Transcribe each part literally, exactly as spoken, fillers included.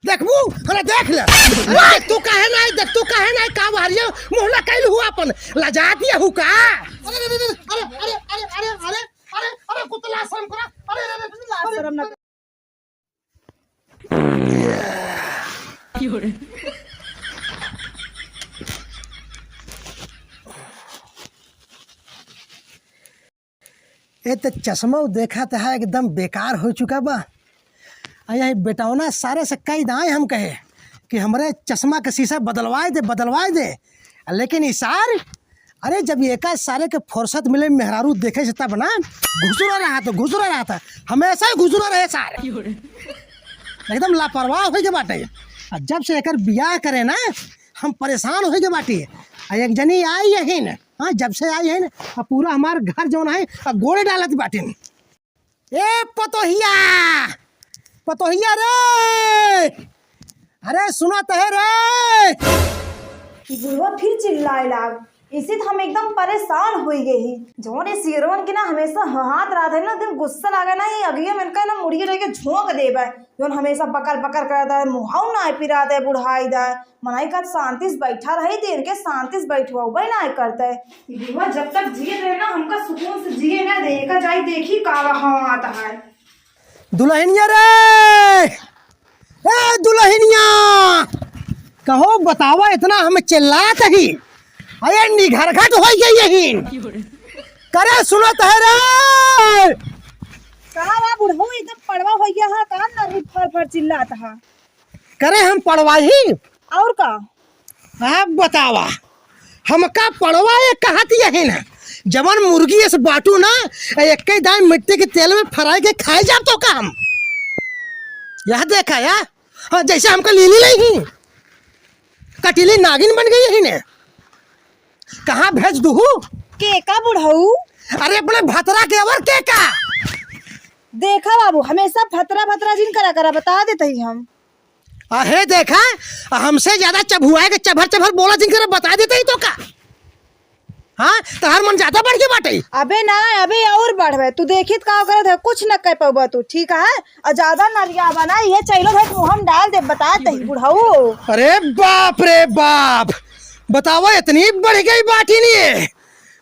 देखबू, अरे देख ले। अरे देख तू काहे नाहीं, देख तू काहे नाहीं, का बाहरिया मुँह ना कैल हुआ अपन, लजा दिया हूँ का? अरे, अरे, अरे, अरे, अरे, कुछ लाज शरम करा। अरे, अरे, अरे, लाज शरम ना। ए त चश्मा देखा त है एकदम बेकार हो चुका बा। आ यही बेटौना सारे से कई दाएँ हम कहे कि हमरे चश्मा के शीशा बदलवाए दे, बदलवाए दे। आ लेकिन ई सार, अरे जब एका सारे के फुर्सत मिले मेहरारू देखे से तब ना घुसुरा रहा था, घुसुरा रहा था, हमेशा ही घुसुरा रहे सार। एकदम लापरवाह होई के बाटे। आ जब से एकर बियाह करे ना हम परेशान होई के बाटी। आ एक जनी आई यही न, हाँ, जब से आई है ना, आ पूरा हमार घर जौन है, आ गोड़े डालत बाटिन। ए पतोहिया, पतोहिया रे, अरे सुनत है रे। ई बुढ़वा फिर चिल्लाए लाग। इसे तो हम एकदम परेशान होई गए ही। जौन ये सियरवन के ना हमेशा हाथ रहत है ना, एकदम गुस्सा लागे ना, ये अगिया में इनका ना मुड़िए रह के झोंक देबे। जौन हमेशा बकर बकर करत है, मुहाऊ ना पिरात है, बुढ़ाई दा। मनई का शांति से बैठा रही थी, इनके शांति से बैठवाउबे ना करते। ई बुढ़वा जब तक जिए रहे ना, हमका सुकून से जिए ना दे। एका जाई देखी का वहाँ आता है। दुल्हनिया रे, ए दुल्हनिया, कहो बतावा, इतना हम चिल्लात ही, अरे निघरघट हो गई यही। करे सुनत है रे। कहा वा बुढ़ऊ, एकदम पड़वा हो गया है, कहा ना रे फर फर चिल्लात है। करे हम पड़वाही? और का? आप बतावा, हमका पड़वा ये कहत यही ना, जवन मुर्गी ऐसे बाटू ना, एक ही दाई मिट्टी के तेल में फ्राई के खाए जाब तो का हम? यह देखा या, हाँ, जैसे हमका लीली नहीं, कटीली नागिन बन गई यही ने। कहाँ भेज दूहू? के का बुढ़ऊ? अरे अपने भतरा के और के का? देखा बाबू, हमेशा भतरा भतरा जिन करा करा, बता देते ही हम। अहे देखा, हमसे ज्यादा चभुआए के चभर चभर बोला जिन करे, बता देते ही तो का। हाँ, तहार मन ज्यादा बढ़ के बाटे। अबे ना, अबे और बढ़वे। तू देखित का करत है, कुछ न कह पउबा तू, ठीक है? और ज्यादा नरियाबा ना, ये चैलो भाई मुँह में डाल दे, बता देते ही बुढ़ऊ। अरे बाप रे बाप, बतावा इतनी बढ़ गई बाटी नहीं है।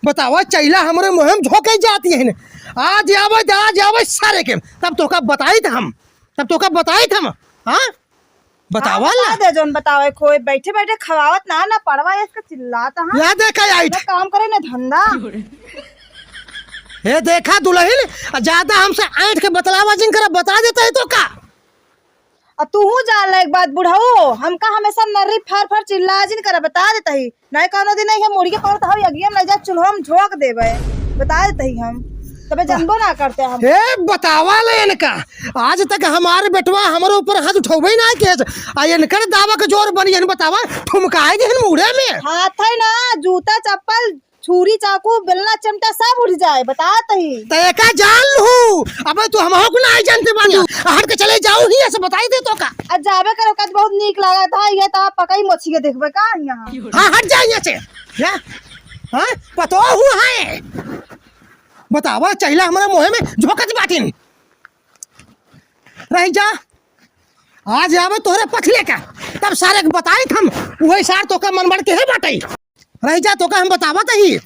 बतावा चैला हमरे मुँह में झोंके जाती है। आज आवे, आज आवे सारे के, तब तोका बताइत हम, तब तोका बताइत हम। हाँ? बतावा हाँ, ला। बता दे जौन बतावे खोए, बैठे बैठे खवावत ना, ना पड़वा इसका चिल्लात हाँ। या देखा आइट। ना काम करे ना धंधा। हे देखा दुल्हन, आ ज्यादा हमसे ऐंठ के बतलावा जिन करा, बता देते ही तो का? आ तूहू जान ले एक बात बुढ़ऊ, हमका हमेशा नर्री फर फर चिल्ला जिन करा, बता देते ही। नहीं कौनो दिन नहीं है मुर्गी पकड़त हई अगिया में ले जा चूल्हा में झोंक देबे, बता देते ही हम। तबे हाँ। जनबो ना करते हम। हे बतावा ले इनका, आज तक हमारे बेटवा हमरे ऊपर हाथ उठौबे ना केस, आ इनकर दावा के जोर बनी है बतावा, ठुमकाए दिहन मुड़े में। हाथ है ना, जूता चप्पल, छुरी चाकू, बेलना चिमटा सब उठ जाए, बता देते ही। ते का जान लू, अबे तू हमहू को ना जानते बानी, हट के चले जाऊ ही ऐसे बताई दे तो का। आ जाबे करे कद बहुत नीक लागत है, ये तो पकई मोछिए देखबे का यहाँ। हाँ, हट जा यहाँ से। या? हाँ? पतो हूँ है। बतावा, चैला हमारे मुँह में झोंकत बाटिन। रह जा। आज आवे तोहरे पछले का। तब सारे के बताइत हम। वही सार तोका मन बढ़ के है बाटे। रह जा, तोका हम बतावत ही।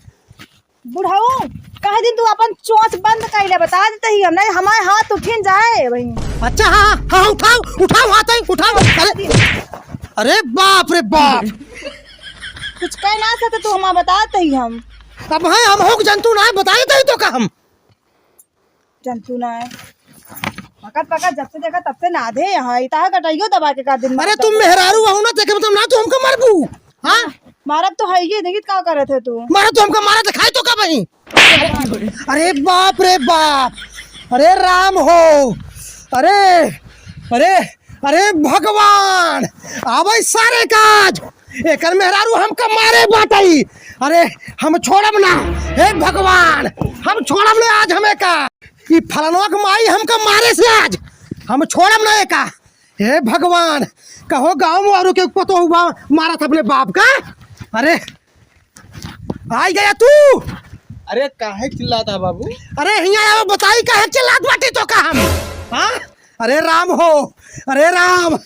बुढ़ऊ, कह दिन तू अपन चोंच बंद कर ले, बता देते ही हम, नहीं हमारे हाथ उठिन जाए वहीं। अच्छा, हाँ, हाँ, हाँ, उठाओ, उठाओ हाथ है, उठाओ। अरे, अरे बाप रे बाप। कुछ कह ना सकते तू, हम बता देते ही हम। अब है, हम हो जंतु ना है, बता देते ही तो का हम। जंतु ना है। पकड़, पकड़, जब से देखा तब से नाधे यहाँ, इता गटइयो दबा के का दिन अरे मारता तुम है। मेहरारू हो ना, तेके मतलब ना तू हमका मारबू। हाँ? मारब तो है ये, देखित का करत है तू? मारा तो हमका मारा तो खाई तो का बही? अरे बाप रे बाप, अरे राम हो, अरे, अरे, अरे भगवान, आवे सारे काज, एकर मेहरारू हमका मारे बाटई, अरे हम छोड़ब ना, हे भगवान, हम छोड़ब ना आज हमें का, ई फलनवा के माई हमका मारे से आज, हम छोड़ब ना एका, हे भगवान, कहो गाँव में औरों के पतो हुआ मारत अपने बाप का, अरे आई गया तू। अरे काहे चिल्लाता बाबू? अरे हियाँ आओ, बताई काहे चिल्लात बाटी तो का हम? हाँ? अरे राम हो, अरे राम,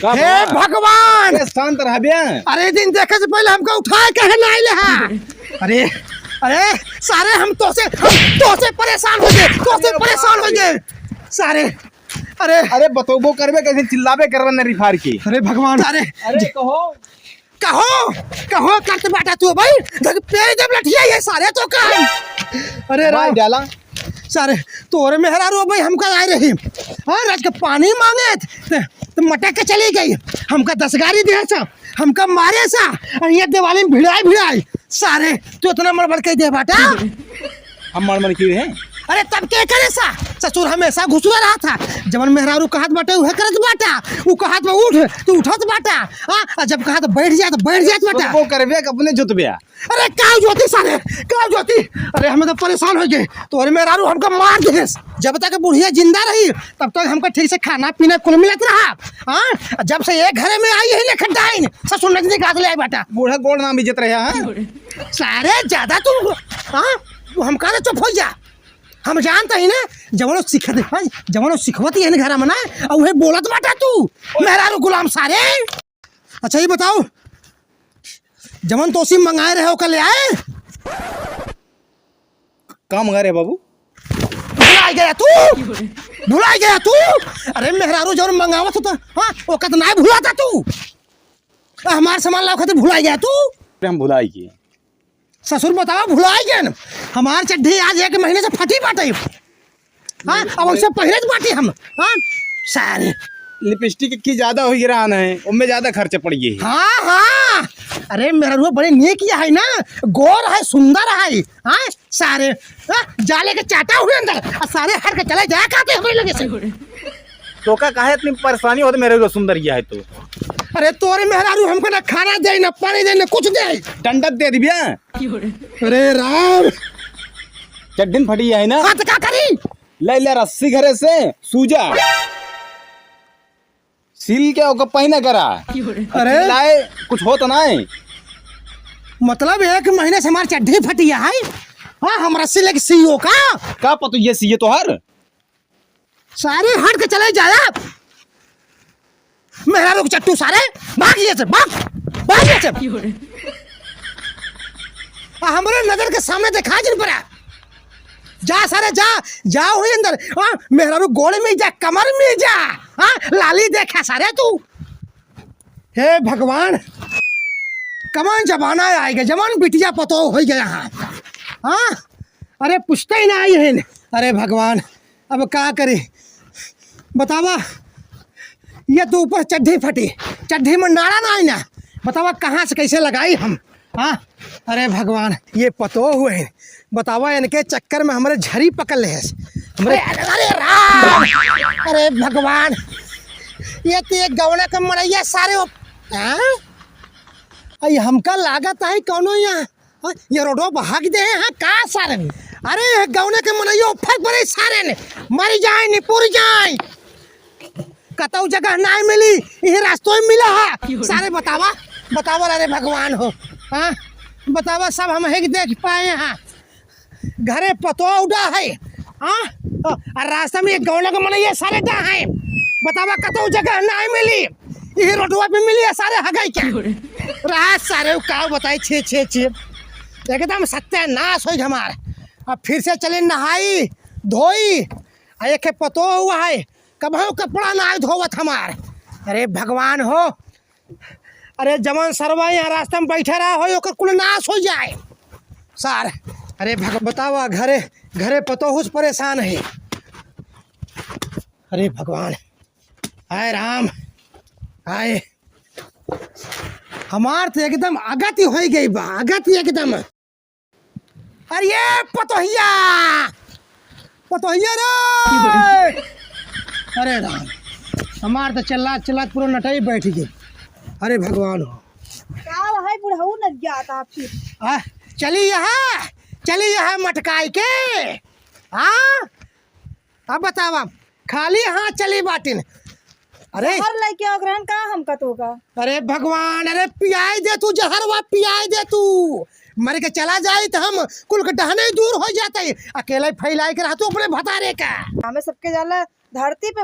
का हे भगवान? भगवान! अरे शांत रह बे। अरे दिन देखे से पहले हमका उठाए काहे ना आइले हा? अरे, अरे, सारे हम तोसे, हम तोसे परेशान हो गए, तोसे परेशान हो गए। सारे, अरे। अरे बतौबो करबे कैसे चिल्लाबे करबे नरी फार के। अरे भगवान। अरे। अरे कहो। कहो, कहो करत बाटा तू भाई, देख पेड़ जब लठिया ये सारे तो का। अरे मार राम। डाला। सारे, तोरे मेहरारू भाई हमका आए रही। हाँ, रात के पानी मांगे त, त मटक के चली गई। हमका दस गारी दे सा, हमका मारे सा, और ये दिवाली में भिड़ाई भिड़ाई। सारे, तू इतना मड़बड़ के दे बाटा। हम मड़बड़ की रहे? अरे तब के करे सा? ससुर हमेशा घुसुआ रहा था। जवन मेहरारू कहत बाटे उहे करत बाटा। उ कहत बा उठ, तू उठत बाटा। हाँ, और जब कहत बैठ जा तो बैठ जात बाटा। वो करबे कि अपने जुतबे। अरे का ज्योति सारे, का ज्योति? अरे हमें तो परेशान हो गए। तोरे मेहरारू हमका मार देस। जब तक बुढ़िया जिंदा रही तब तक हमका ठीक से खाना पीना कुल मिलत रहा। हाँ, जब से एक घरे में आई है लेखन डाइन, ससुर नजदीक हाथ ले आई बाटा। बूढ़ा गोड़ नाम इज्जत रहे, हाँ? सारे ज्यादा तू, हाँ, तू हमका ना चुप हो जा। हम जानत ही ना, जवनो सिखत, हाँ, जवनो सिखवत ही है ना घर में ना, और उहे बोलत बाटा तू, मेहरारू गुलाम सारे। अच्छा ये बताओ, जवन तोसी मंगाए रहे ओका ले आए? का मंगाए रहे बाबू? भुलाई गया तू, भुलाई गया तू। अरे मेहरारू जवन मंगावत होता, हाँ, ओका तो नाय भुलाता तू। हमार सामान लावे खातिर भुलाई गया तू। अरे हम भुलाई के। ससुर बतावा भुलाई गए न। हमार चड्ढी आज एक महीने से फटी बाटे। हाँ, अब उसे पहिरत बाटी हम। हाँ, सारे। लिपस्टिक की ज्यादा हो गिरा है, उनमें ज्यादा खर्चा पड़ गई। हाँ, हाँ। अरे मेहरारू बड़ी नीक है ना, गोर है, सुंदर है। हाँ, सारे। हाँ, जाले के चाटा हुए अंदर, और सारे हर के चले जाया करते हमारे लगे से। तोका काहे इतनी परेशानी होत मेहरारू सुंदर किया है तो? अरे तोरे मेहरारू हमको ना खाना दे, ना पानी दे, ना कुछ दे। डंडक दे दिबिया। अरे राम। चड्ढिन फटी है ना? हाँ, तो का करी? ले ले रस्सी घरे से, सूजा। सील के ओकर पहिना करा। अरे। लाए, कुछ होत ना है। मतलब एक महीने से हमार चड्ढी फटी है? हाँ, हम रस्सी लेके सीओ का? का पतो ये सीए तोहर? सारे हट के चले जाया। मेहरारू के चट्टू सारे, भाग ये से, भाग, भाग ये से। आ, हमरे नजर के सामने देखा जिन परा। जा सारे जा, जा हुई अंदर। हाँ, मेहरारू गोड़ में जा, कमर में जा। हाँ, लाली देखा सारे तू। हे भगवान, कमान जमाना आएगा, जमान बिटिया पतो हो गया। हाँ, हाँ? अरे पुछते ही ना आई है। अरे भगवान, अब का करे बतावा, ये तो ऊपर चड्ढी फटी, चड्ढी में नाड़ा ना आई ना, बतावा कहाँ से कैसे लगाई हम? हाँ, अरे भगवान, ये पतो हुए हैं, बतावा इनके चक्कर में हमरे झरी पकड़ ले है। हमरे, अरे राम, अरे भगवान, ये तो एक गौना का मड़ैया सारे हो। हाँ? अई हमका लागत है कौनो यहाँ, हाँ, ये रोडवा बहाक दे हैं, हाँ, का सारे ने? अरे, ये गौने के मनइयो फट पड़े सारे ने, मर जाए, निपुर जाए। कतौ जगह नाय मिली, यही रास्तों में मिला है। सारे बतावा, बतावा रे भगवान हो, हाँ, बतावा सब हम हेक देख पाए हैं। घरे पतोह उड़ा है, हाँ? आ रास्ता में एक गौना के मनइया सारे डा है। बतावा कतौ जगह नाय मिली। यही रोडवा पे मिली है सारे हगाई के। रहा सारे का बताई, छे, छे, छे। एकदम सत्यानाश होई हमार। अब फिर से चले नहाई, धोई। आ एक पतोह हुआ है, कबहू कपड़ा नाय धोवत हमार। अरे भगवान हो, अरे जवन सरवा यहाँ रास्ता में बैठा रहा हो, ओकर कुल नाश हो जाए। सार, अरे भग-, बतावा, घरे, घरे पतोहू से परेशान है। अरे भगवान, हाय राम, हाय। हमार तो एकदम अगति हो गई बा, अगति एकदम। अरे ये पतोहिया, पतोहिया रे! अरे राम, हमार तो चिल्लात चिल्लात पूरा नटई बैठ गई। अरे भगवान हो। का है बुढ़ऊ न जात आपसे? आ, चली यहाँ, चली यहाँ मटकाई के। हाँ? अब बतावा, खाली हाथ चली बाटिन। अरे। जहर लेके आओ ग्रहण का हमका तो का? अरे भगवान, अरे पियाई दे तू जहरवा, पियाई दे तू। मर के चला जाई त हम कुल के डहने दूर हो जाते। अकेले फैलाई के रह तू अपने भतारे का। हमें सबके जाला धरती पे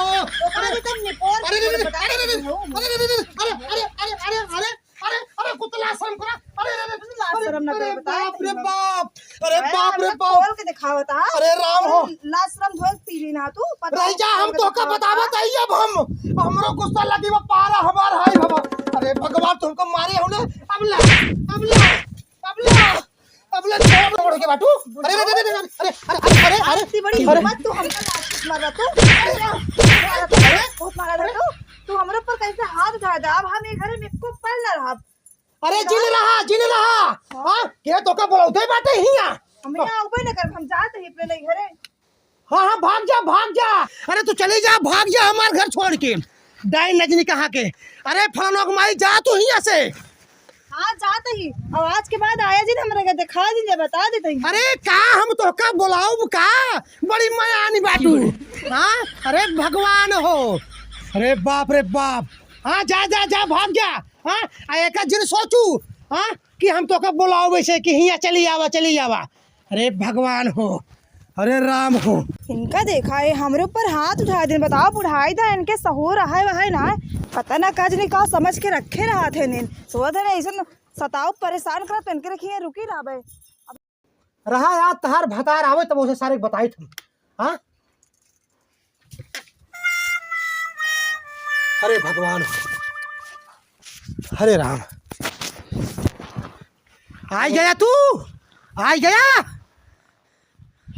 ओकरा के तब निपोर अरे, अरे, अरे, अरे, अरे, अरे, अरे, अरे, अरे, कुत्ता लाज शरम करा। अरे, अरे, अरे, लाज शरम ना करे, बता। बाप रे बाप। अरे, बाप रे बाप। खोल के दिखावत, हाँ? अरे, राम हो। लाज शरम धोल पी ली ना तू, पता रह जा, हम तोहका बतावत हई अब हम। हमरो गुस्सा लगी बा, पारा हमार हाय बाबा। अरे, भगवान, तुमको मारे हो ना। अब ला, अब ला, अब ला। अब ले छोड़, छोड़ के बाटू। अरे, अरे, अरे, अरे, अरे, अरे, अरे, अरे, अरे, इतनी बड़ी हिम्मत, तू हमका लात मार रहा तू। अरे, अरे, बहुत मारा रहा तू। तू हमरे ऊपर कैसे हाथ उठा दे? अब हम ये घरे में एको पल ना रहब। अरे, जिन रहा, जिन रहा। हाँ? के तोका बोलौते बाटे हिया। हम यहाँ उबे न करब, हम जात ही अपने नहीं घरे। हाँ, हाँ, भाग जा, भाग जा। अरे, तू चली जा, भाग जा हमार घर छोड़ के। डाइन नजनी कहाँ के। अरे, फलाना के माई, जा तू हिया से। हाँ, जात ही। अब आज के बाद आया जिन, हमरे के दिखा दीजिए, बता देते ही। अरे, का हम तोहका बोलाउब का? बड़ी मयानी बाटू। हाँ? अरे, भगवान हो। अरे, बाप रे बाप। हाँ, जा, जा, जा, भाग जा। हाँ? आ एका जिन सोचू, हाँ? कि हम तोहका बोलाउब ऐसे कि हिया चली आवा, चली आवा। अरे भगवान हो, अरे राम हो। इनका देखा है, हमरे ऊपर हाथ उठा दिन। बताओ, बुढ़ाई था, इनके सहूर है, वह है ना, पता ना का जनी का समझ के रखे रहा थे नीन। सोच है ना, ऐसन सताओ, परेशान करत, इनके रखिए, रुकी ना बे। रहा यार, तहार भतार आवे तब उसे सारे बताई तुम। हाँ? अरे भगवान, अरे राम, आई गया तू, आई गया।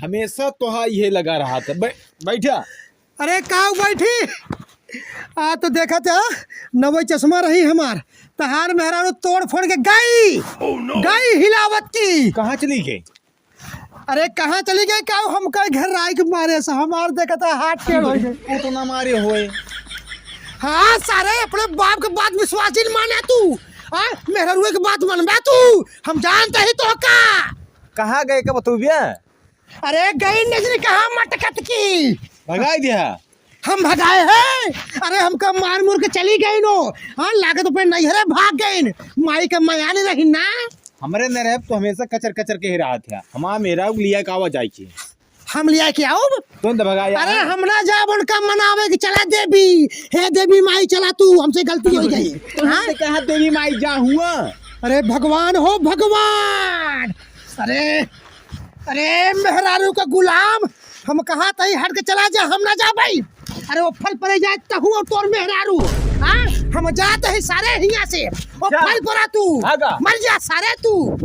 हमेशा तोहा इहे लगा रहा था। बै-, बैठा। अरे काऊ बैठी, आ तो देखा था, नवे चश्मा रही हमार, तहार मेहरारू तोड़ फोड़ के गई, गई हिलावत की। कहाँ चली गई? अरे, कहाँ चली गई? का हम कई घर राई के मारे से हमार देखता हाथ टेढ़ हो गए। वो तो ना मारे होए। हाँ, सारे अपने बाप के बात विश्वास ही माने तू। हाँ, मेहरुए के बात मनबे तू। हम जानते ही तो का। कहाँ गए का बतौबिया? अरे, गई नजरी कहाँ मटकत की। भगाई दिया। हम भगाए हैं? अरे, हमका मार मुर के चली गई नो। हाँ, लागत पे नैहरे भाग गई। माई के मया नहीं रही ना। हमरे नैहरे तो हमेशा कचर कचर के ही रहा था। हमार मेहरारू लिया के आवा जाए के। हम लिया के आउब? तुम तो भगाया। अरे, हम ना जाब उनका मनावे कि चला देवी। हे देवी माई, चला तू, हमसे गलती हो गई। तुमसे हाँ? कहा देवी माई जा हुआ? अरे, भगवान हो भगवान। अरे, अरे, मेहरारू का गुलाम, हम कहा तही हट के चला जा, हम ना जा भाई। अरे, वो फल परे जाए तहू और तोर मेहरारू। हाँ, हम जात ही सारे हिया से। वो चल। फल परा तू। भागा। मर जा सारे तू।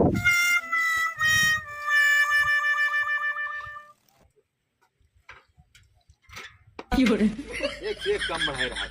एक से एक काम बढ़ाए रहा।